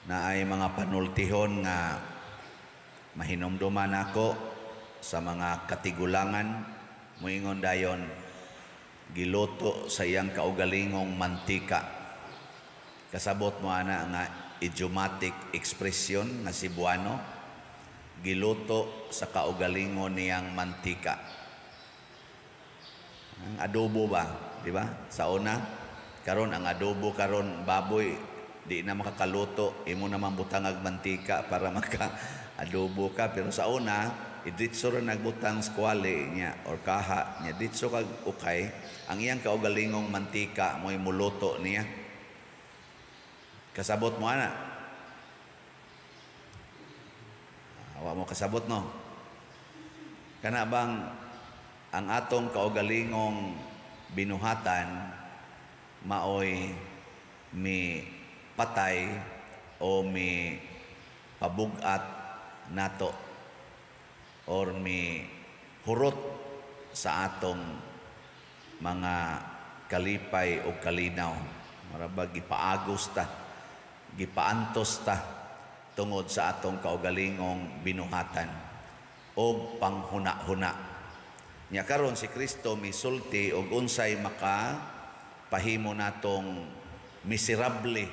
Na ay mga panultihon nga mahinumduman ako sa mga katigulangan, moingon dayon, "Giluto sa iyang kaugalingong mantika." Kasabot mo ana nga idiomatic expression nga Cebuano, "Giluto sa kaugalingon niyang mantika"? Ang adobo ba, di ba? Sa una, karon ang adobo karon baboy, di na makakaluto, imo naman butangag mantika para maka adobo ka. Pero sa una, iditso ra nagbutang squale niya or kaha niya, ditso kag ukay, ang iyang kaugalingong mantika mo'y muluto niya. Kasabot mo ana? Wa mo kasabot, no? Kana bang ang atong kaugalingong binuhatan maoy mi patay o mi pabugat nato or mi hurot sa atong mga kalipay o kalinaw? Marabag gipaagos ta, gipaantos ta tungod sa atong kaugalingong binuhatan o panghuna-huna. Nya karon si Kristo misulti og unsay maka pahimo natong miserable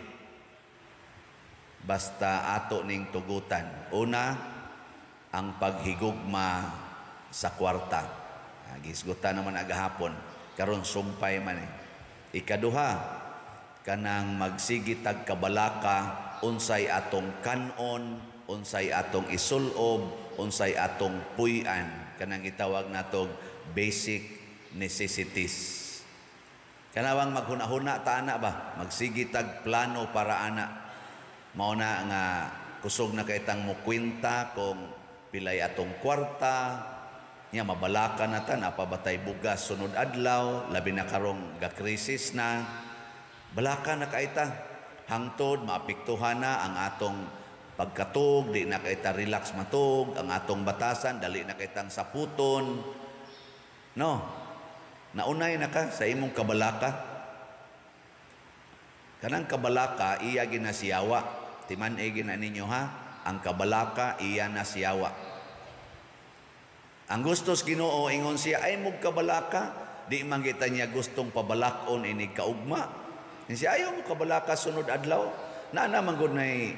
basta ato ning tugutan. Una, ang paghigugma sa kwarta. Gisgutan naman agahapon, karon sumpay man eh. Ikaduha, kanang magsigitag kabalaka unsay atong kanon, unsay atong isulob, unsay atong puy-an, kanang gitawag natog basic necessities. Kanawang maghuna-huna ta ana ba, magsigitag plano para ana. Mao na nga kusog na kay tang mukwenta kung pilay atong kwarta nya, mabalaka na ta, napabatay bugas sunod adlaw, labi na karong ga-crisis na. Balaka na kay ta hangtod maapektuhan na ang atong pagkatug, di na kay ta relax matug, ang atong batasan dali na kay tang saputon, no? Naunay na ka sa imong kabalaka. Kanang kabalaka, iya ginasiyawa. Timan-i gina ninyo ha, ang kabalaka iya nasiyawa. Ang gustos Ginoo, ingon siya, ay mog kabalaka, di man kita niya gustong pabalakon inig kaugma. Ingon siya, "Ayaw mo kabalaka sunod adlaw." Na naman gud nay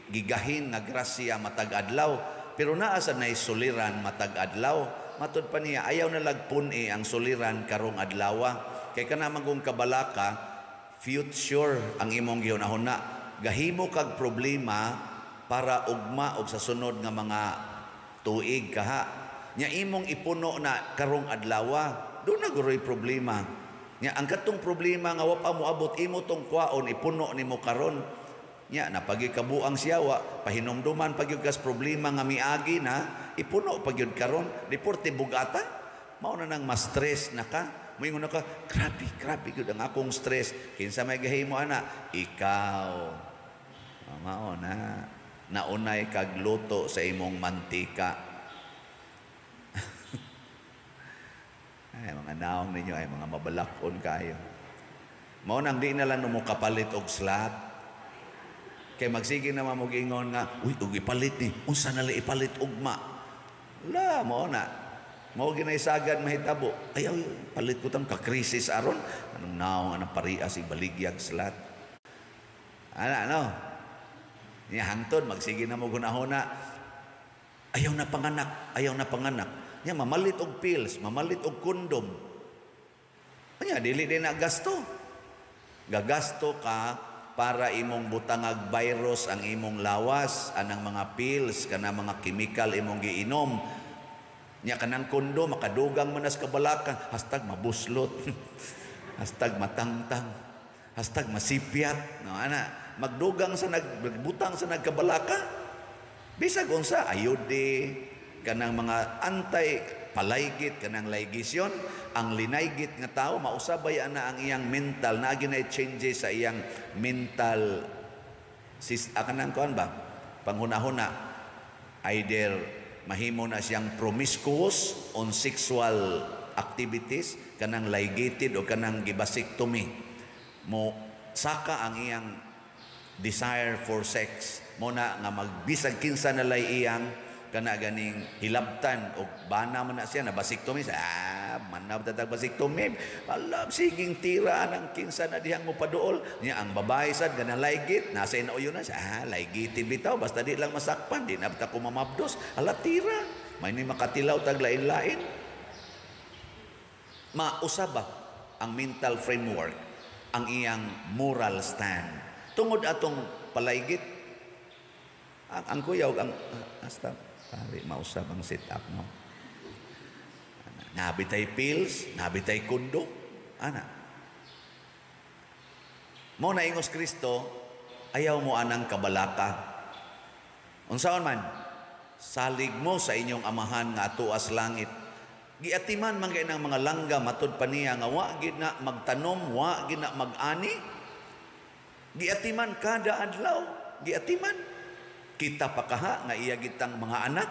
gigahin nga grasya matag adlaw, pero naa sa nay suliran matag adlaw. Matud pa niya, ayaw na lagpun-i ang suliran karong adlawa. Kay kana man kung kabalaka, future ang imong gihunahuna. Gahimo kag problema para ugma og sa sunod nga mga tuig kaha. Nya imong ipuno na karong adlawa, doon na guroy problema. Nya ang katong problema nga wa pa moabot, imo tong kwaon ipuno nimo karon. Nya napagikabuang siyawa, pahinumduman pagyud kas problema nga miagi na, ipuno pagyud karon, di porte bugata. Mao na nang ma-stress na ka. Moingon na ka, "Grabe, grabe gyud ang akong stress." Kinsa may gahimo ana? Ikaw. Oh, mao na. Naunay kag luto sa imong mantika. Ay, mga naong ninyo ay mga mabalakon kayo. Mao nang di na lang mo kapalit og slot. Kay magsige naman mo ingon nga, "Uy, og ipalit ni, unsa na lang ipalit ugma?" La, mao na. Mao ginaysagad mahitabo. "Ay, ay, palit ko tang ka-krisis aron." Anong naong anang parias ibaligyag slot. Ana, no? Niya hangtod, magsige na mo gunahona. "Ayaw na panganak, ayaw na panganak." Niya mamalit og pills, mamalit og kondom. Anya, dili din na gasto. Gagasto ka para imong butangag virus ang imong lawas, anang mga pills, kanang mga chemical imong giinom. Nya kanang kondo makadugang man nas kabalakan, #mabuslot. #matangtang. #masipyat. No, ana, magdugang sa nagbutang sa nagkabalaka. Bisag unsa ayode, kanang mga antay palaygit, kanang ligasyon, ang linaygit nga tao mausabay ana ang iyang mental, naa ginay changes sa iyang mental sis, kanang kuan ba, panghuna-huna. Either mahimo na siyang promiscuous on sexual activities, kanang ligated o kanang gibasectomy, mo saka ang iyang Desire for sex. Mo na nga magbisag kinsa na lay iyang kana ganing hilabtan og bana man na siya na vasectomy, manab tatag vasectomy, alam siging tira ang kinsa na dihang mo paduol niya. Ang babae sad gana laygit, nasa inauyo na siya, laygitin bitaw, basta di lang masakpan, di na bitaw ko mamabdos, ala tira may ni makatilaw tag lain-lain. Mausaba ang mental framework, ang iyang moral stand tungod atong palaygit. Ang kuyaw ang hasta pare mausab ang sit up, no? Nabitay pills, nabitay kundo ana. Mo na ingos Kristo, ayaw mo anang kabalaka. Unsaon man salig mo sa inyong Amahan nga atuas langit. Giatiman man kay ng mga langga, matud pa niya nga wa gid na magtanom, wa gid na mag-ani. Giatiman kada adlaw, giatiman. Kita pa kaha nga iya gitang mga anak,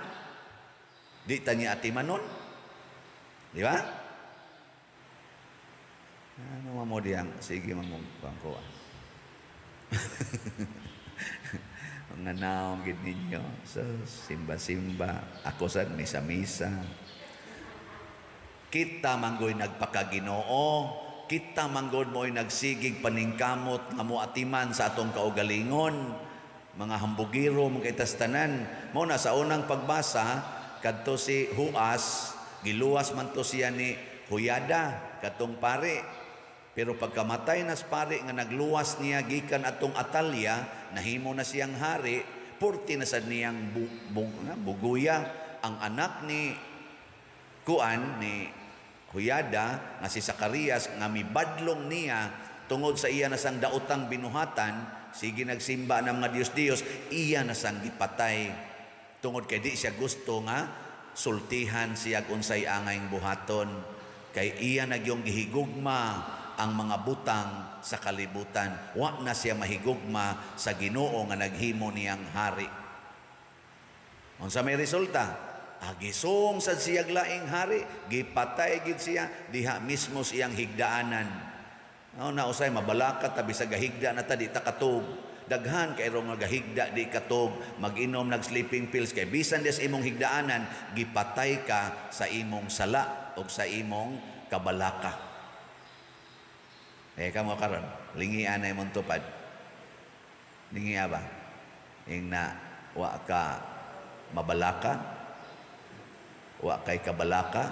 di ta niya atimanon. Di ba? Ano mo diyang sige mamong bangko. Mga naong gid ninyo. So, simba-simba, ako sad misa-misa. Kita manggoy nagpakaginoo, kita manggod mo'y nagsigig paningkamot nga moatiman sa atong kaugalingon. Mga hambugiro, mga itastanan. Mao na sa unang pagbasa, kadto si Huas, giluwas man to siya ni Huyada, katong pare. Pero pagkamatay nas pare nga nagluwas niya gikan atong Atalya, nahimo na siyang hari, purti na sad niyang buguya ang anak ni Kuan ni Huyada nga si Sakarias nga mibadlong niya tungod sa iya na sang daotang binuhatan, sige nagsimba ng mga Diyos-Diyos, iya na sang gipatay tungod kay di siya gusto nga sultihan siya unsay angayng buhaton, kay iya nagyong gihigugma ang mga butang sa kalibutan. Wa na siya mahigugma sa Ginoo nga naghimo niyang hari. Unsa may resulta? Agisong sad siya laing hari, gipatay gid siya diha mismo siyang higdaanan. No, na usay mabalaka ta bisag gahigda na ta di ta katog. Daghan kay ro nga gahigda di katog, mag-inom nag sleeping pills kay bisan des imong higdaanan gipatay ka sa imong sala og sa imong kabalaka. Eh kamo karon, lingian na imong tupad. Lingia ba? Ing na wa ka mabalaka, wa kay kabalaka.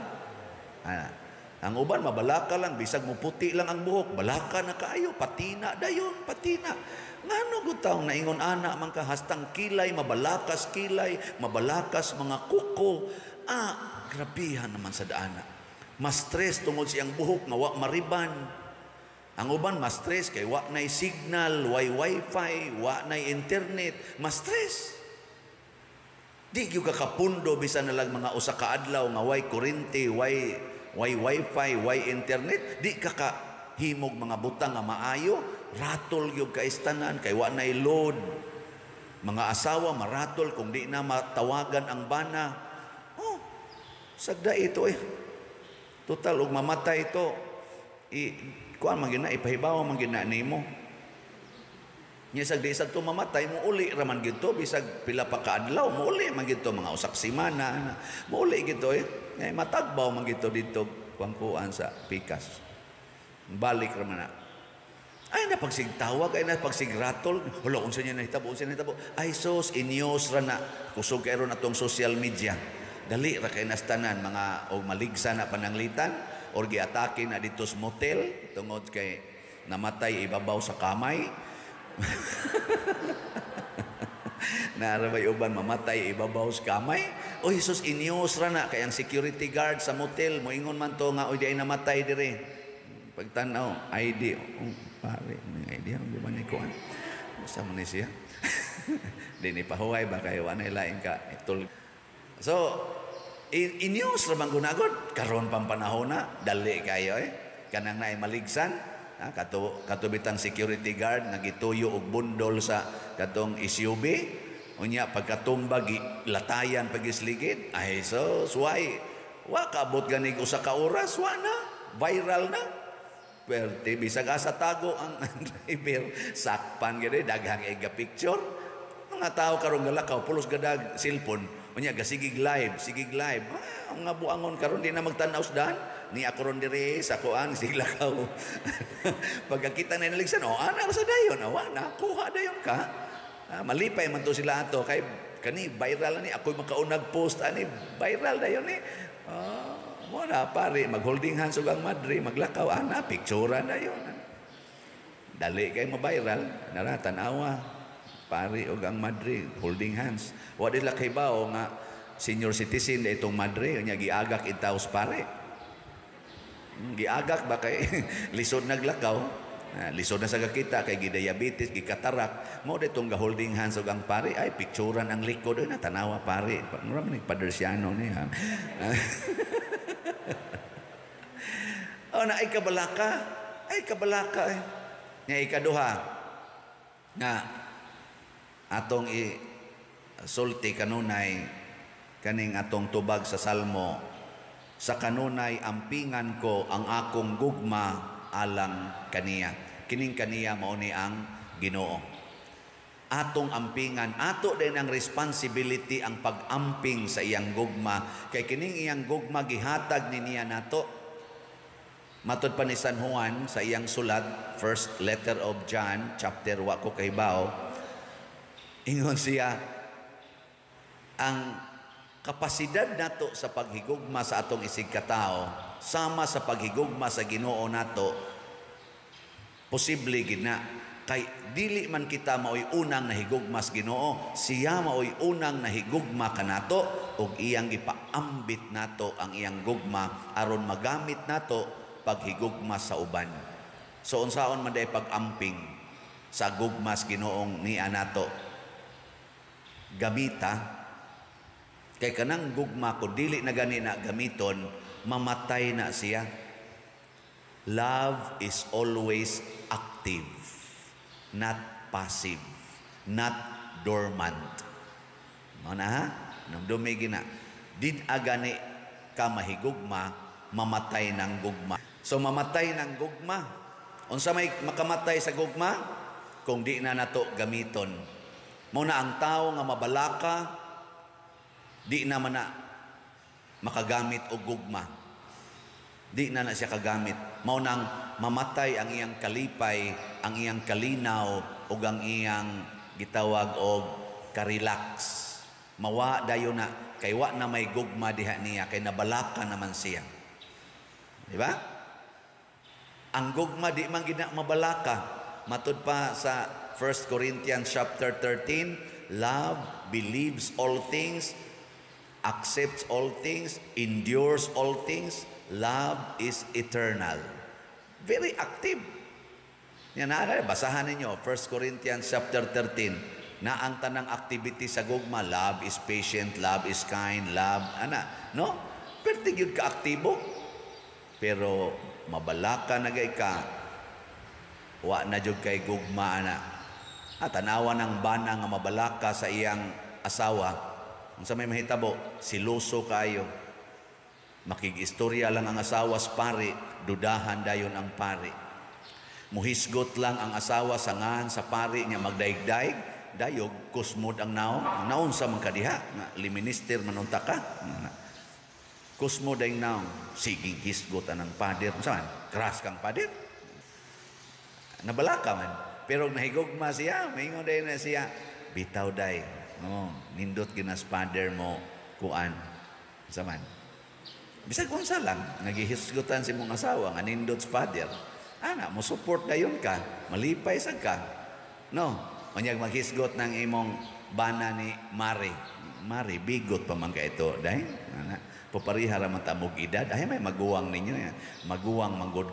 Ana. Ang uban mabalaka lang bisag muputi lang ang buhok, balaka na kaayo, patina dayon, patina. Ngano gud taong naingon ana man ka hastang kilay, mabalakas kilay, mabalakas mga kuko. Ah, grabihan naman sa daana. Mas stress tungod siyang buhok nga wa mariban. Ang uban mas stress kay wa nay signal, way wifi, wa nay internet, mas stress. Di gyud ka kapundo bisan na lang mga usa ka adlaw nga way kuryente, way wifi, way internet, di ka kahimog mga butang nga maayo, ratol gyud ka istanan kay wa nay load. Mga asawa maratol kung di na matawagan ang bana. Oh, sagda ito eh. Total og mamatay ito, kuan man gina, ipahibaw man gina nimo. Nya sag di sad to mamatay, muuli ra man gid to bisag pila pa ka adlaw, muuli man gid to mga usak semana, muuli gid to eh. Ngay matagbaw man gid to didto kuan sa pikas. Balik ra man na. Ay na pagsigtawag, ay na pagsigratol. Hala, unsa niya nahitabo, unsa niya nahitabo. Ay sos, inyos ra na. Kusog kay ron atong social media. Dali ra kay nastanan mga og maligsa na pananglitan or giatake na dito sa motel tungod kay namatay ibabaw sa kamay. Naarabay uban mamatay ibabaw sa kamay. O Jesus, inyos ra na kay ang security guard sa motel moingon man to nga oy di ay namatay dire. Pagtan-aw ID, oh, pare, may ID ang ba ni kuan. Usa man ni siya. Di ni pahuway ba kay wa nay lain ka itul. So inyos ra man gunagod karon pang panahon na dali kayo eh. Kanang naay maligsan. Katubitang security guard nga gituyo og bundol sa katong SUV, unya pagkatumba latayan pagisligid, ay so suway wa kaabot ganig usa ka oras, wa na viral na. Pwerte, bisag asa tago ang driver, sakpan gani, daghang iga picture. Mga tao karon galakaw, pulos gadag cellphone, unya gasigig live, sigig live. Ah, mga buangon karon di na magtan-aw sa daan. Ni ako ron dire sa kuan sig lakaw. Pagkakita na naligsan, oh, ana sa dayon, awa na kuha dayon ka. Ah, malipay man to sila ato kay kani viral ni ako'y makaunag post ani viral dayon ni. Ah, mo na pare mag-holding hands ug ang madre maglakaw ana picturean dayon. Dali kay ma-viral, nara tan-awa pare ug ang madre holding hands. Wa nila kahibaw nga senior citizen na itong madre nya giagak intaw sa pare. Giagak ba kay lisod naglakaw. Ah, lisod na sa kakita kay gidiabetes, gikatarak. Mao ditong ga holding hands ug ang pare ay picturean ang likod na tanawa pare. Mura man ni Padersiano ni ha. Oh, na ay kabalaka. Ay kabalaka eh. Nya ikaduha nga atong i sulti kanunay kaning atong tubag sa Salmo, sa kanunay ampingan ko ang akong gugma alang kaniya. Kining kaniya mao ni ang Ginoo. Atong ampingan, ato din ang responsibility ang pag-amping sa iyang gugma kay kining iyang gugma gihatag ni niya nato. Matod pa ni San Juan sa iyang sulat, first letter of John, chapter wa ko kahibaw, ingon siya, ang kapasidad nato sa paghigugma sa atong isig katao sama sa paghigugma sa Ginoo nato, posible gid na kay dili man kita maoy unang nahigugma sa Ginoo, siya maoy unang nahigugma kanato ug iyang gipaambit nato ang iyang gugma aron magamit nato paghigugma sa uban. So unsaon man day pag-amping sa gugma sa Ginoong niya nato? Gamita kay kanang gugma ko dili na gani na gamiton, mamatay na siya. Love is always active, not passive, not dormant. Mao na ha? Nung gina, did agani ka mahigugma, mamatay ng gugma. So mamatay ng gugma. Unsa may makamatay sa gugma? Kung di na nato gamiton. Mao na ang tao nga mabalaka, di na man na makagamit og gugma. Di na na siya kagamit. Mao nang mamatay ang iyang kalipay, ang iyang kalinaw, ug ang iyang gitawag og karelax. Mawa dayon na kay wa na may gugma diha niya kay nabalaka naman siya. Di ba? Ang gugma di man gid na mabalaka. Matud pa sa 1 Corinthians chapter 13, love believes all things, accepts all things, endures all things. Love is eternal. Very active. Yan na, basahan ninyo 1 Corinthians chapter 13. Na ang tanang activity sa gugma, love is patient, love is kind, love ana, no? Perti gyud ka aktibo. Pero mabalaka na gay ka, wa na jud kay gugma ana. Ah, tanawa ng bana nga mabalaka sa iyang asawa. Unsa may mahitabo? Siluso kayo. Makigistorya lang ang asawa sa pari, dudahan dayon ang pari. Muhisgot lang ang asawa sa ngan sa pari niya magdaig-daig, dayog kusmod ang naong. Naon sa man kadiha, nga liminister manunta ka. Kusmo dayong naong, siging hisgot anang pader. Unsa man? Kras kang pader. Nabalaka man. Pero nahigugma siya, maingon dayon na siya, bitaw day. Oh, nindot ginas pader mo kuan. Unsa man? Bisag unsa lang, nagihisgutan si mong asawa nga nindot sa father. Ana, mo support dayon ka, malipay sad ka. No, unyag maghisgot ng imong bana ni Mari. Mari, bigot pa man ka ito, dahil ana, papariha ra man ta mog edad. Ay may maguwang ninyo ya. Maguwang manggod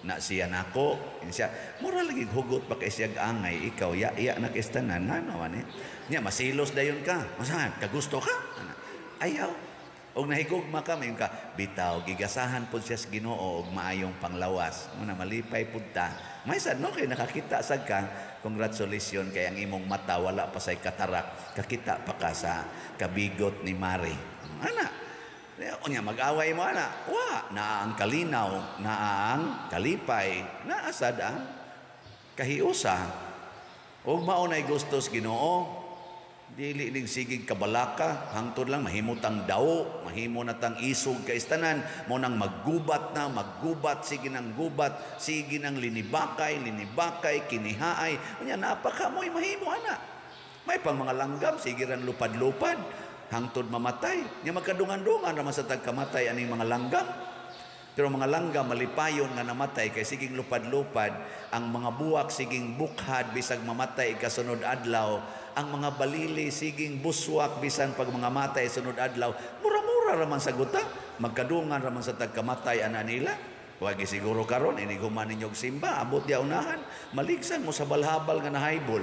na siya nako. Siya, mura lagi hugot pa kay siyag angay, ikaw ya iya na kay tanan ngano man eh. Nya masilos dayon ka. Masahan, kagusto ka? Ana, ayaw. Og nahigugma ka, mayon ka, bitaw, gigasahan pod siya sa Ginoo og maayong panglawas. Muna malipay pud ta. May sad no kay nakakita sad ka, congratulations kay ang imong mata wala pa say katarak, kakita pa ka sa kabigot ni Mari. Ana. Unya mag-away mo ana. Wa, naa ang kalinaw, naa ang kalipay, naa sad ang kahiusa. Ug mao nay gusto sa Ginoo. Dili ning sigig kabalaka, hangtod lang mahimo tang dawo, mahimo na tang isog kay tanan, mo nang maggubat na, maggubat, sige nang gubat, sige nang linibakay, linibakay, kinihaay. Unya napaka mo'y mahimo ana. May pang mga langgam, sige ran lupad-lupad, hangtod mamatay. Nya magkadungan-dungan raman sa tagkamatay aning mga langgam. Pero mga langgam malipayon nga namatay kay siging lupad-lupad, ang mga buwak siging bukhad bisag mamatay kasunod adlaw, ang mga balili siging buswak bisan pag mga matay sunod adlaw, mura-mura raman sa guta, magkadungan raman sa tagkamatay ana nila. Wagi siguro karon inig human ninyo og simba, abot di unahan, maligsan mo sa balhabal nga nahaybol.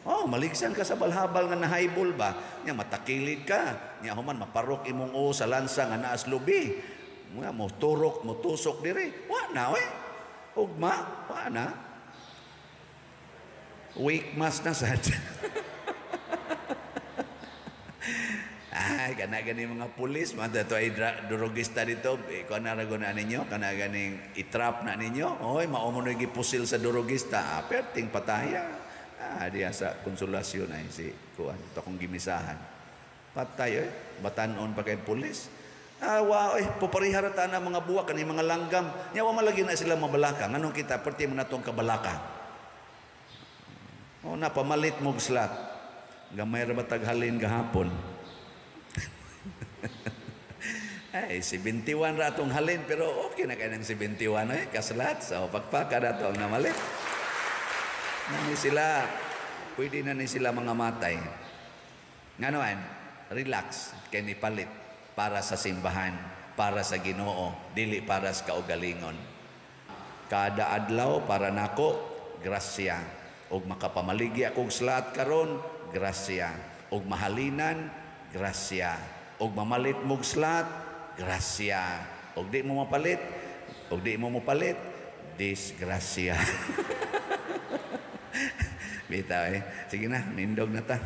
Oh, maligsan ka sa balhabal nga nahaybol ba? Nya matakilid ka, nya human maparok imong o sa lansa nga naas lubi. Mga mo turok, mo tusok dire. Wa na we. Ugma, wa na. Wake mass na sad. Ay, kana gani mga pulis, mga to ay drogista dito, eh, kuan na rago na ninyo, kana ganing itrap na ninyo. Oy, mao mo gipusil sa drogista. Ah, perting pataya. Ah, diya sa konsolasyon ay si kuan, to akong gimisahan. Patay oy, batan-on pa kay pulis. Ah, wa oy, pupariha ra ta na mga buwak kani mga langgam. Nya wa malagi na sila mabalaka. Nganong kita perti mo natong kabalaka. O na pamalit mo slot. Gamay ra ba taghalin gahapon? Ay, 71 ra atong halin pero okay na kay nang 71 ay kaslat. So pagpaka na to ang namalit. Na ni sila, pwede na ni sila mga matay. Nganoan, relax kay ni palit para sa simbahan, para sa Ginoo, dili para sa kaugalingon. Kada adlaw para nako, grasya. Og makapamaligya akong slot karon, grasya. Og mahalinan, grasya. Og mamalit mog slot, grasya. Og di mo mapalit, og di mo mopalit, disgrasya. Bitaw eh. Sige na, nindog na ta.